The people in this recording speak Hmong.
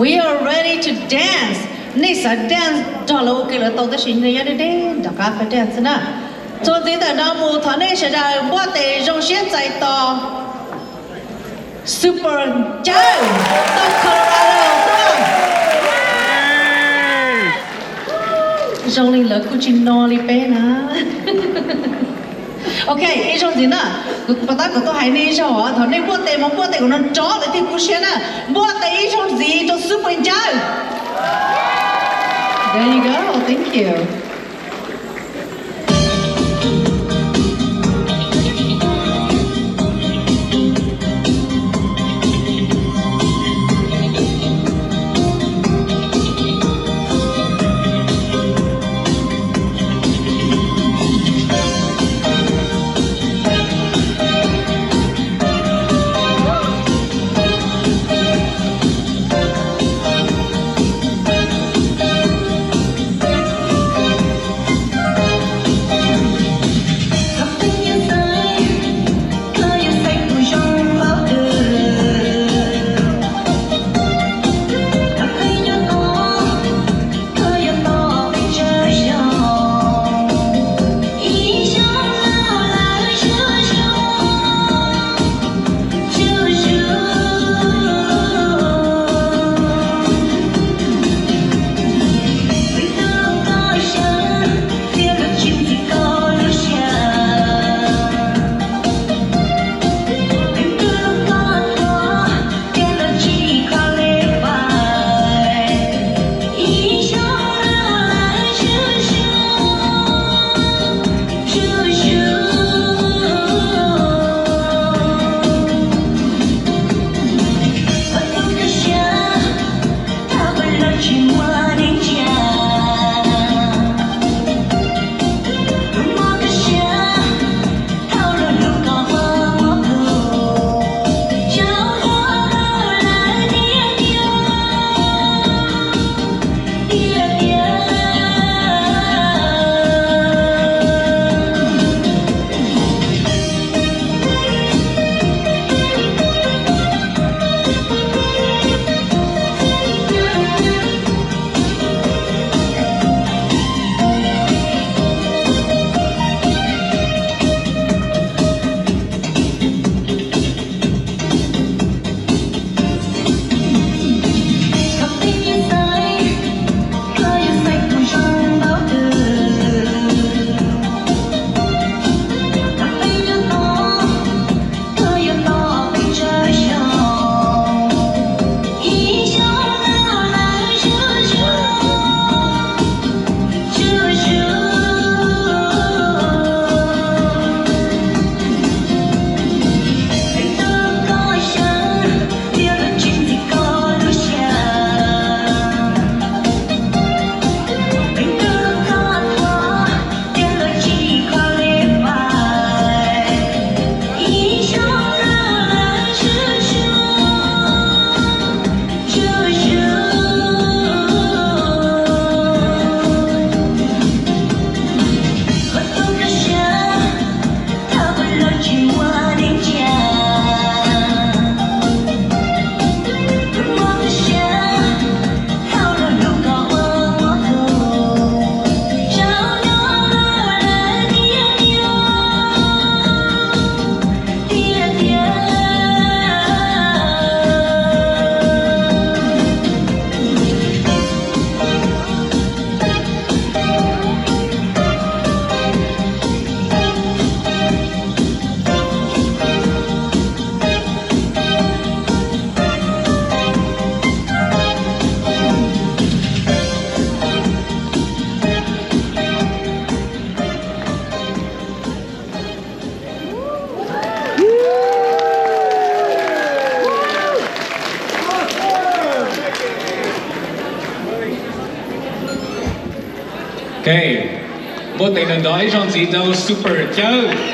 We are ready to dance. Nej xav dance nrog lawv ua ke los tau tab sis nej yuav deb deb nram qab peb dance xwb na. Txuas ntxiv ntawm no mus thov nej sawv daws npuaj tes zoo siab txais tos Super Cawj tau Colorado tuaj. Zoo li lawv kuj tsis no li peb na. Ok, ib zaug ntxiv na. Kuv pom tab kuv tuaj hais nej ib zaug os, thaum nej npuaj tes mas npuaj tes kom no nrov lawv thiaj kub siab na. Npuaj tes ib zaug ntxiv rau Super Cawj. There you go. Thank you. Ok, npuaj tes nrov nrov ib zaug ntxiv rau Super Cawj.